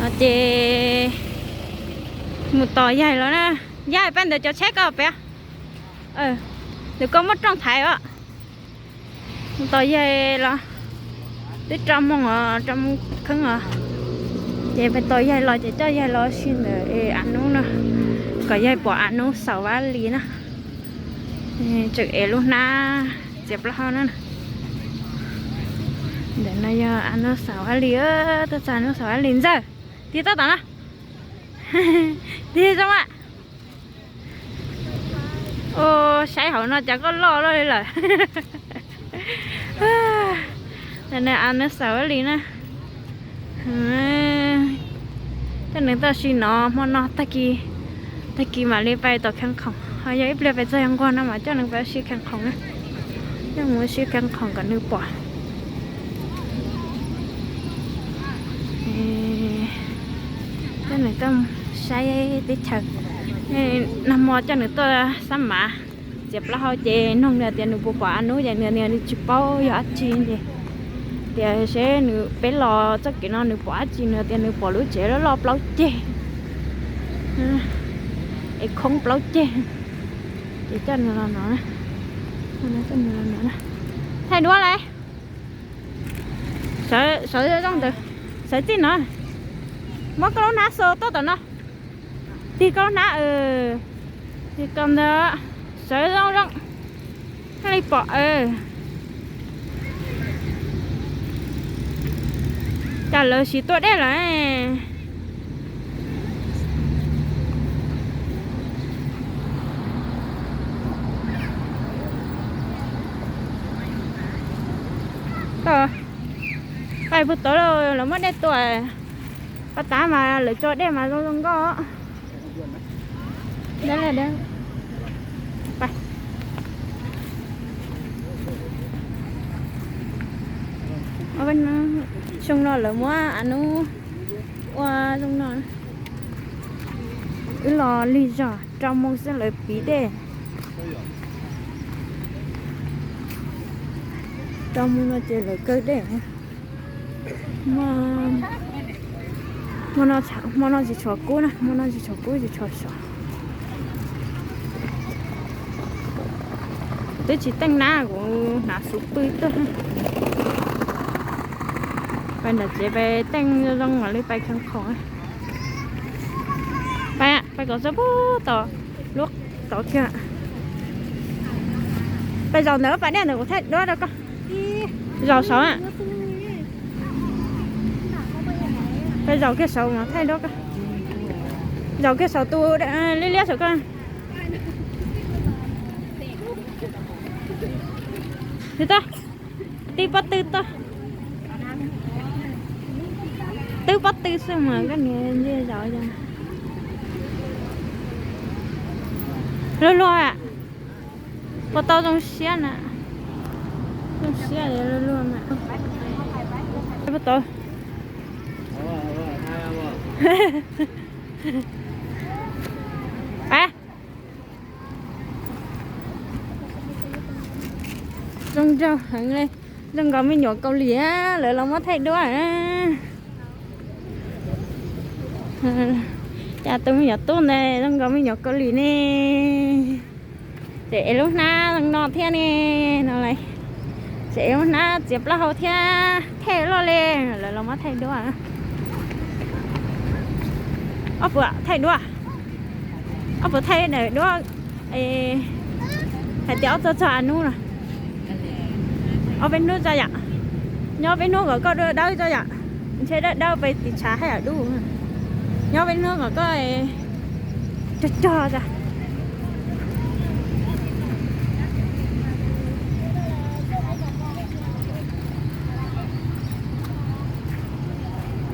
Ces mus tos yaig los na. Yaig, pab ntawd cov tsheb koj pem. Ntawm koj muab rooj thaiv os. Mus tos yaig los. Twb rau moos os, rau moos kheeb os. Ces peb tos yaig los ces coj yaig los si ntawm av nub no, kom yaig pom av nub xaus vaj lis na. Tseem ev lub hnab txiav plaub hau na. Ntawm no yog av nub xaus vaj lis, tuaj txog av nub xaus vaj lis ntxawg. Tig toj tom no. Tig zoo mas. Saib hauv no cas koj loj loj li lawm. Av nub xaus vaj lis na. Coj nws tuaj si no hmo no, tag kis mam li pais tom kheev khoom, ho yog ib pliag pais txog yog nquag no mas coj nws pais si kheev khoom na. Coj mus si kheev khoom kom nws pom. Coj nws tuaj saib teb chaws. Nag hmo coj nws tuaj xab mav, txiav plaub hau ces noog nws tias nws puas pom av nub ces nws tias nws tsis paub yog dab tsi ces tias seb nws, peb los txoj kev no nws pom dab tsi, nws tias nws pom lub tsev loj loj plaub ceg, es khoob plaub ceg. Ces coj nws los no, coj nws los no. Thaij duab lauj. Sawv zoo ntawd, sawv txij no. Muab koj lub hnab xo tuaj tom no. Tig koj lub hnab, tig koj ntawd, sawv zoo zoo. Thiaj li pom. Cas lawv tsis tua dej lawm. Pais puag tod lawv muab dej tua, pas tas mas lawv tso dej mas zoo zoo nkauj. Xyoo no lawv muab av nub ua zoo no. Wb los lig zog rau moos xwb lawv piv dej. Rau moos no ces lawv kaw dej. Hmo no tsis tshua kub na, hmo no tsis tshua kub, tsis tshua sov. Kuv twb tsis teej nab, kuv hnav xuv pw tuaj. Pais nram tsev pais teej zoo zoo mam li pais kheev khoom. Pais, pais kom txog puag tom, lub tod kiag. Pais zaum ntawm pas dej ntawd kuv thaij duab rau koj. Zaum saud. Pais zaum kiag saud mas thaij duab koj. Zaum kiag saud tus liab liab saum koj. Tib, tib pob tw tod. Twb pob tw xwb mas koj niam ntsia zaum. Luag luag, puas tau zoo siab na? Zoo siab luag luag na. Puas tau. Zoo nraug heev li. Zoo nkaus me nyuam Kaus Lim, lawv los muab thaij duab. Cas tus me nyuam tub ntawd zoo nkaus me nyuam Kaus Lim ne. Tseem ev lub hnab zoo no thiab ne, no lawm. Tseem ev lub hnab txiav plaub hau thiab, thej loj li, lawv los muab thaij duab. Ob puas thaij duab, ob puas thaij daim duab, hais tias ob txog txog av nub no. Ob peb hnub tso yom, nyob peb hnub kom koj dawb tso yom, ntshe dawb dawb peb tiv tshav haj yam dub. Nyob peb hnub kom koj cog cog tso.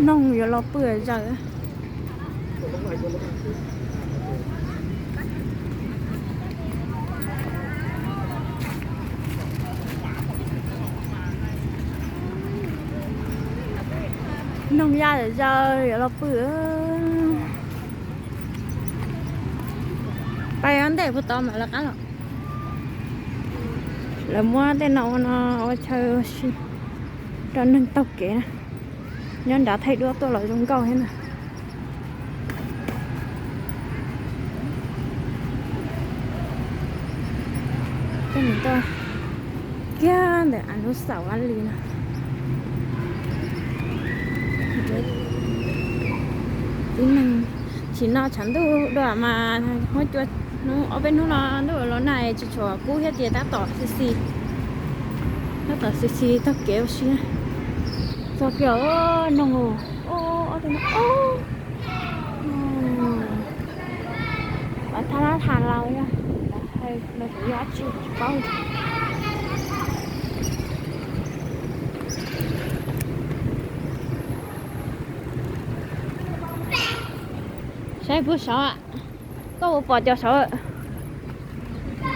Noog yuav los pw zaws. Noog ya zaws yuav los pw. Pais ntej puag tod mam lawv qab los. Lawv muab tej no ua no ua chaw ua si rau neeg taug kev na. Nyob nrad thaij duab tuaj los zoo nkauj thiab na. Nws tuaj kiag ntawm a nub xaum vaj li no. Tib neeg tsis noj tshav ntuj dua mas huab cua hnub ob peb hnub no ntuj los nag tsis tshua kub thiab ces tab tom xis xis, tab tom xis xis taug kev ua si. Txog kiag noog, ob tug no, mas thab lab tham laus yog, los yog dab tsi tsis paub. Saib puag saud, koj puas pom cov saud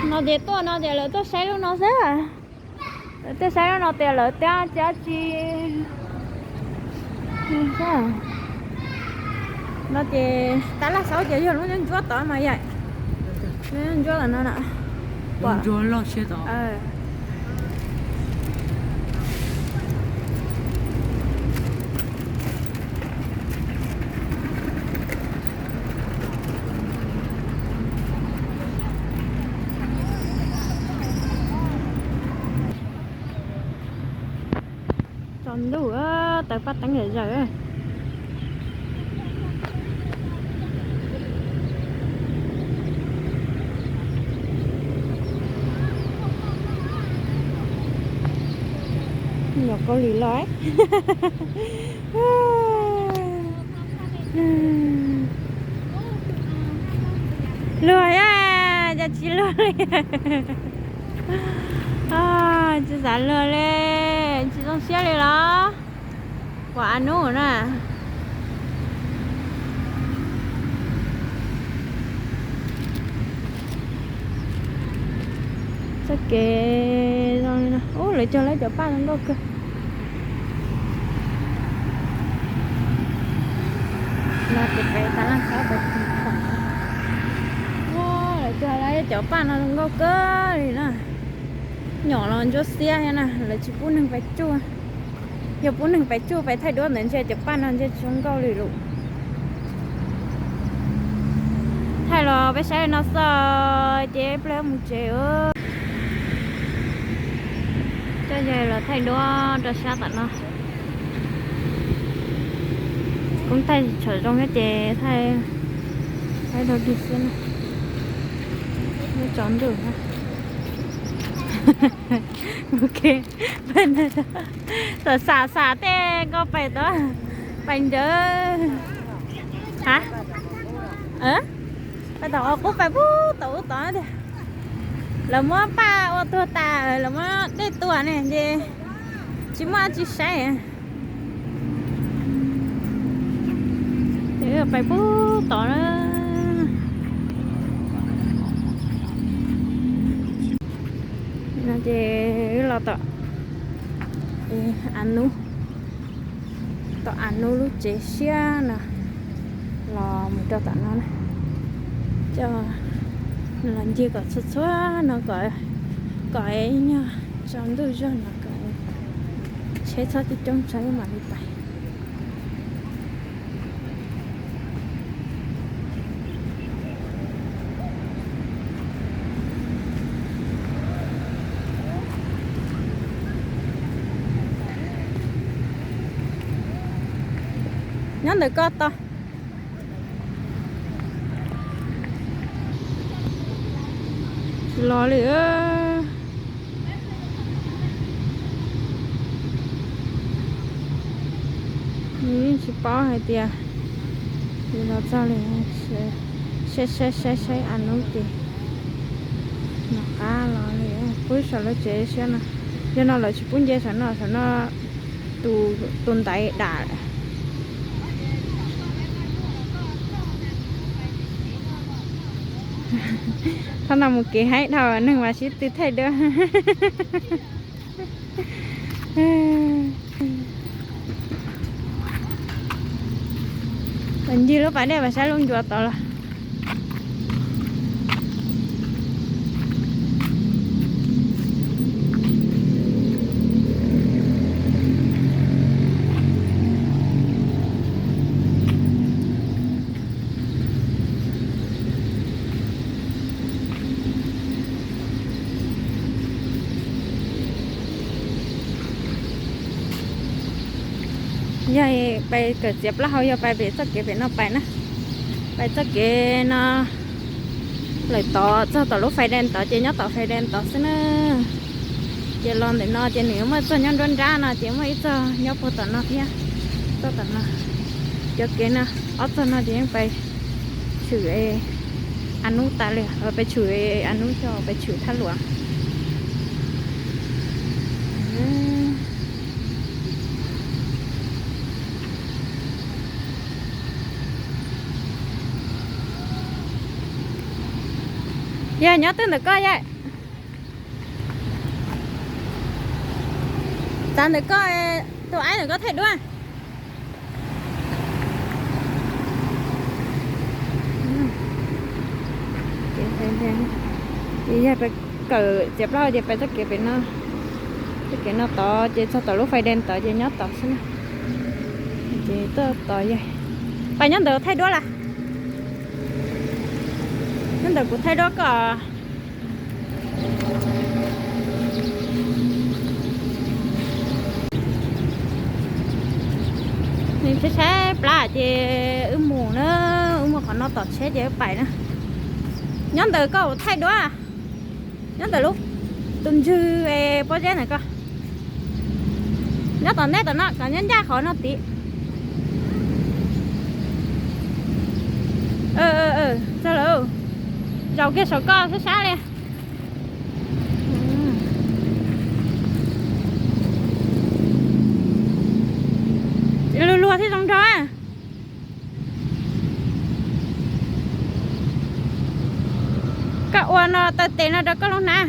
no ces tuaj no ces lawv tuaj saib lub no xwb. Lawv tuaj saib lub no tias lawv tab tsi no ces tab laj saud ces yog lub ntsuab tod mas yom. Lub ntsuab no, tsaus ntuj, taws paj teeb zom zaws. Nyuam Kaus Lim los. Luag thiab, cas tsis luag li. Tsis xav luag li, tsis zoo siab li los. Kuv a nub na. Txoj kev zoo li no, ub, lawv cog lawv cov paj zoo nkauj kawg. Los ces peb tab laj saib pais tsis pom. Lawv cog lawv cov paj no zoo nkauj kawg li na. Nyom los ntsuab xiab thiab na, lawv tsis pub neeg pais tsuj. Yog pub neeg pais tsuj pais thaij duab ntawd ntshe cov paj no ntshe tsis zoo nkauj li lawm. Thaij los peb saib li no xwb ces peb mus tsev. Coj yawg los thaij duab rau sab tom no. Kuv thaij tsis tshua zoo thiab ces thaij thaij rau kiag xwb na. Lub tsaus ntuj na. Ok. Xam xam xam tej ko pais tod, pais ntawd. Ha, pais tom qub, pais pub tom ub tod tiag. Lawv muab paj ua tuag tas, lawv muab dej tua ne ces tsis muaj dab tsi saib. Pais pub tod na. No ces wb los tom a nub, tom a nub lub tsev siab no, los mus rau tom no na. Coj los ncig kom txhua txhua no kom, kom nyuag tsaus ntuj zog no kom tsheb txhob coob coob tsheb mam li pais. Nyob ntawm ko tod. Tsis los li. Nws yeej tsis paub hais tias nws los txog li. Saib saib saib a nub ces nws qab los li. Pub saum lub tsev siab no. Yog no lawv tsis pub nce saum no, saum no tus ntaiv dam. Thaum no mus kev haib dhau neeg mas sib tw thaij duab. Ncig lub pas dej mas saib lub ncua tod los. Yog pais kawm txiav plaub hau yog pais pem txoj kev pem no pais na. Pais txoj kev no lawm tod txog tom lub fais dees tod ces nyob tom fais dees tod xwb na. Ces los ntawm no ces nws muaj txog nyob nruab nrab no ces muaj ib txog nyob puag tom no thiab. Txog tom no. Cov kev no, ob txog no ces yeej pais tshwm a nub tas li, pais tshwm a nub xyov pais tshwm thaj luam. Yog nyob twg ntawm koj yom? Txav ntawm koj, tus aib ntawm koj thaij duab. Ces yog pais kawm txiav plaub hau ces pais txoj kev pem no. Txoj kev no tod ces txog tom lub fais dees tod ces nyob tod xwb na. Ces tuaj tod yog pais nyob ntawd thaij duab las. Nyob ntawd kuv thaij duab koj. Nws tshaib tshaib plab ces wb mus na, wb mus qhov no tom tsheb ces wb pais na. Nyob ntawd koj thaij duab. Nyob ntawm lub tus ntswg pob zeb ntawm koj. Nyob tom ntej tom no kom nyob ncaj qhov no tid. Txog lawm. Zaum kiag saum koj sab sab li. Luag luag thiab zoo nraug. Koj ua no taw tes no rau koj lub hnab.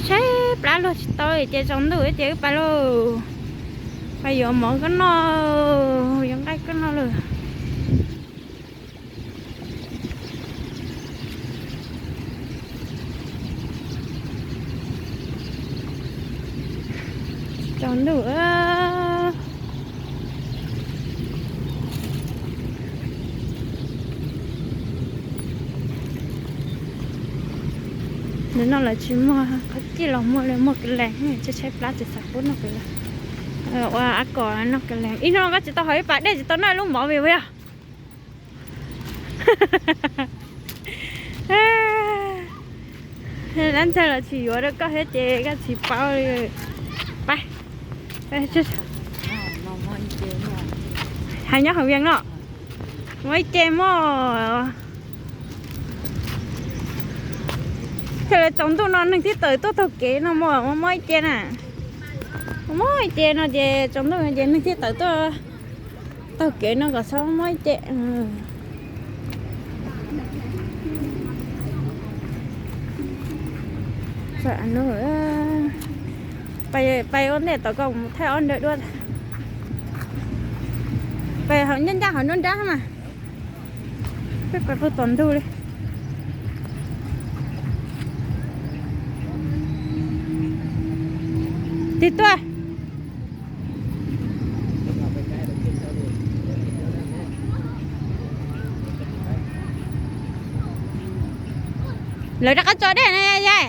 Tshaib plab luag tsis tau ces tsaus ntuj ces wb pais lauj. Pais yuav mov koj noj, yuav nqaij koj noj lawm. Tsaus ntuj. Nim no lawv tsis muag qhov cij los muag li, muag ka lees, tshaib tshaib plab tsis xav pub noj ka lees. Ua ab kom noj ka lees. Ib hnub koj tsis tau haus ib pas dej tsis tau noj lub mov vim yog dab ntxawg los tsis yuav rau koj thiab ces koj tsis paub li. Pab, hais nyob hauv Vias no, muaj ib ce mog. Thiaj li tsaus ntuj no neeg thiaj tawm tuaj taug kev no mog, muaj ib ce na. Muaj ib ce no ces tsaus ntuj ces neeg thiaj tawm tuaj taug kev no kom txhob muaj ib ce. Pais ua ntej tom koj mus thaij ob nrab duab. Pais ncaj ncaj hauv nruab nrab mas. Peb pais puag tom ntug li. Tig tuaj. Lawv rov qab tso dej na yai.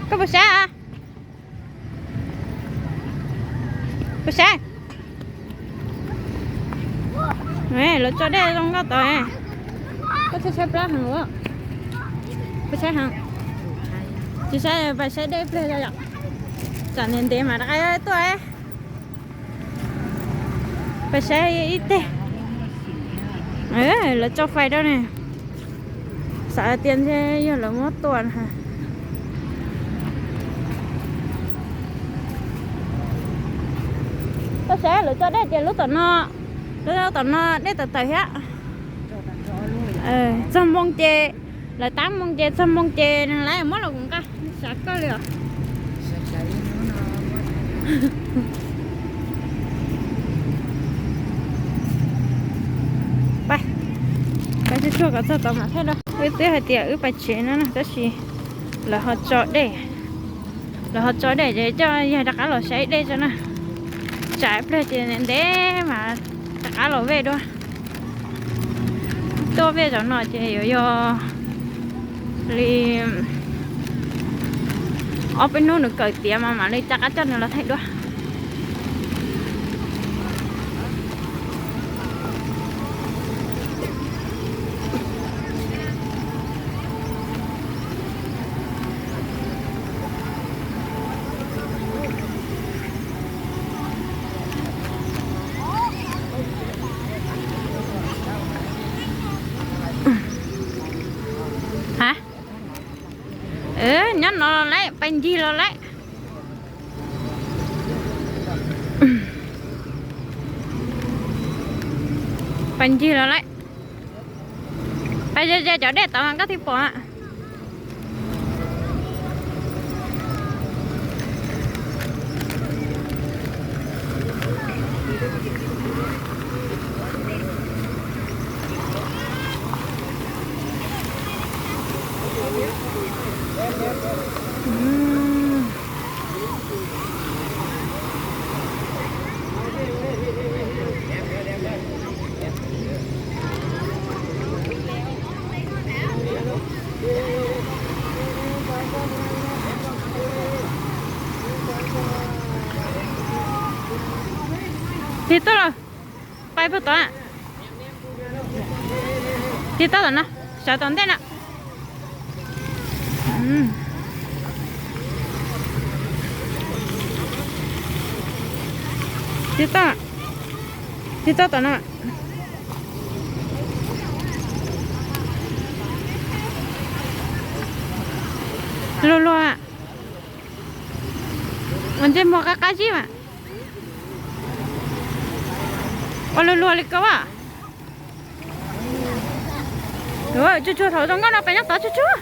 Koj puas saib? Puas saib? Lawv tso dej zoo nkauj tod. Koj saib plab heev. Puas saib heev? Tsis saib, pais saib dej pliag yom. Tsam ntev ntev mas rov qab tuaj. Pais saib ib teg. Lawv tso fais rau ne. Xav tias ntshe yog lawv muab tua na. Koj saib lawv tso dej ces lub tom no, lub tom no dej tawm tawm thiab. Txog moo ces, lawv tab moo ces txog moo ces lawv muab los kuv nqa, xav koj li os. Pais, pais tsuag tsuag kom txog tod mam thaij rau. Wb twb hais tias wb pais tsev no na tab sis lawv ho tso dej, lawv ho tso dej ces coj yawg rov qab los saib dej tso na. Tsam pliag ces ntev mas rov qab los vej dua. Tuaj vej zaum no ces yuav yog li Ob peb hnub nws kawm tiav mas mam li rov qab coj nws los thaij duab. Ha, nyob no lawm, pais ncig los lawm. Pais ncig los lawm. Pais ze ze cov dej tod mas koj thiaj pom. Tig tuaj los, pais puag tod. Tig tuaj tom no, sawv tom ntej na. Tig tuaj, tig tuaj tom no. Luag luag, ua ntsej muag qab qab zib mas. Ua luag luag li ko as. Tsuag tsuag thaum zoo nkauj no pem nyob tod tsuag tsuag.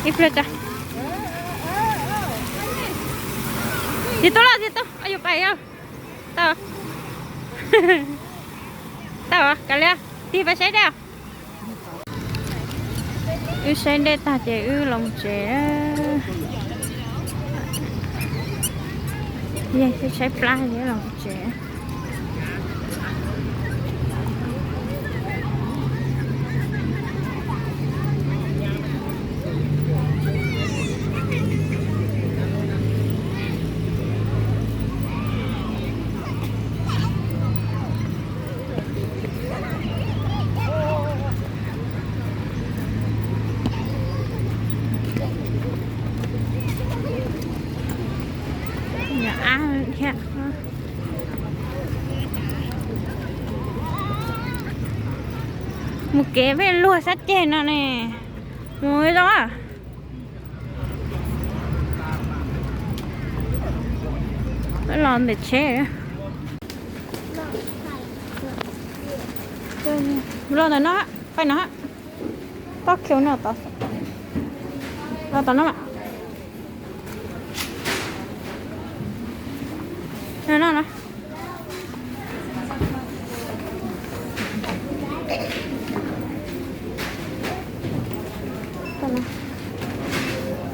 Ib pliag tso. Tig tuaj lawm, tig tuaj, yuav pais. Tau, tau, kav liam, tig pais saib dej. Wb saib dej tag ces wb los tsev. Yeej saib plab ces los tsev. Mus kev peb luag sab ceg no ne. Mus zoo. Los ntawm tsheb. Los ntawm no, pais no. Toj khiv no tod. Los tom no mas. No no no.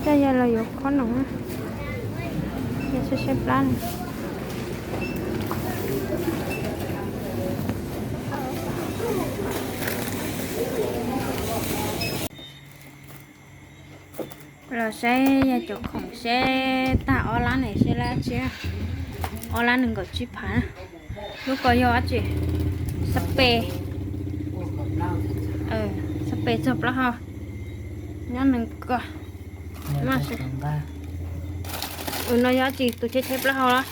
Coj yawg los yuav khob noom, yawg saib saib plab no. Los saib yog cov khoom seb tag ob lab ne, seb lab tshiab, ob lab nees nkaum tsib phav. Lub ko yog dab tsi? Xab pes, xab pes txog plaub hau. Nyob nees ko. No yog dab tsi, tus tsheb tsheb plaub hau los?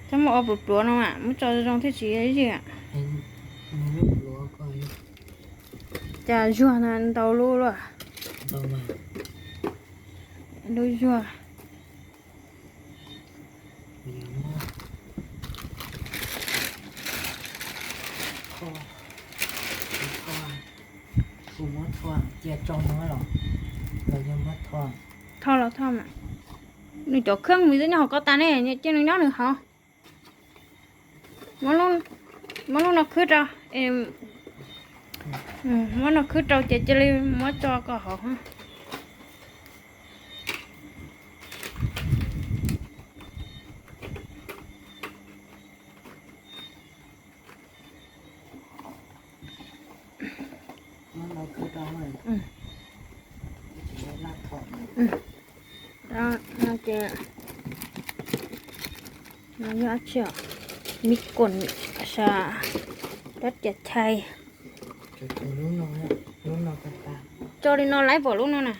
Txhob muab ua pluav pluav no, muab tso zoo thiaj tsis ywj. Cas zuag ntau lub luaj. Lub zuag. Tho los tho mas. Nws cov kheej nws twb nyob hauv ko tas ne, cia nws nyob nws hauv. Muab lub no khwb rau. Muab no khwb rau ces cia li muab tso kom hauv. Ces no yog dab tsi? Mib koom, sab, dab tias chai. Tso li no laib pom lub no na.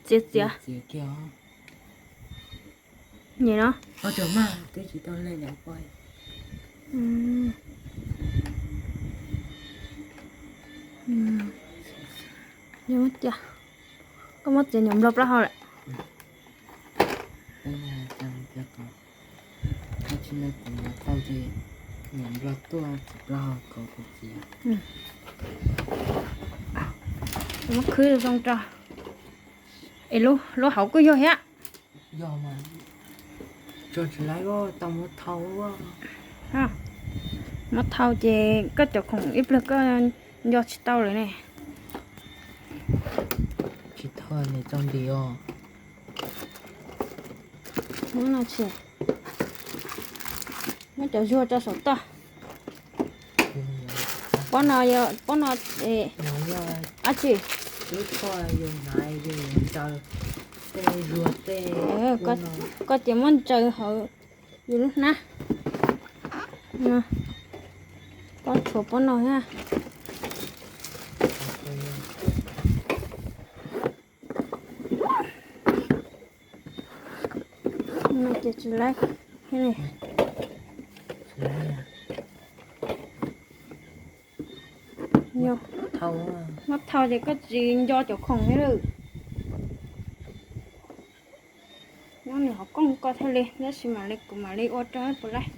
Txiav txiav. Nim no. Koj muab txiav niam nplog plaub hau lawm. Muab khwb zoo rau. Es lub hauv kuj yog thiab. Muab thau ces koj cov khoom ib pliag koj nco tsis tau lawm ne. Tsis thau ne, tso nti os. Muab no tsis, muab cov zuag rau saum toj. Pob no, pob no, dab tsi? Koj ces muab ntsaws hauv yus lub hnab. Pob tshuav pob no thiab. No ces tsis laib thiab ne. Muab thau ces koj tsis nco cov khoom thiab lawm. Nyob nws hauv kooj koj thiaj li, tab sis mam li kuv mam li ua rau puas laib.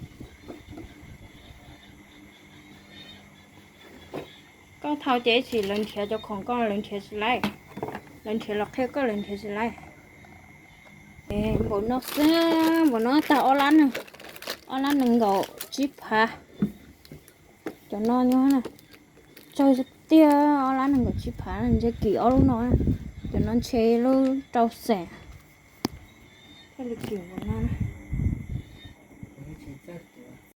Koj thau ces ib tsam lawv nrhiav cov khoom koj lawv nrhiav tsis laib, lawv nrhiav los qhia koj lawv nrhiav tsis laib. Npaum no xwb, npaum no tag ob lab nees, ob lab nees nkaum tsib phav. Cov no nyob na, tsawg tiag, ob lab nees nkaum tsib phav ntshe kim ob lub no, cov no ntshe lub rau xees. Thiaj li kim npaum no.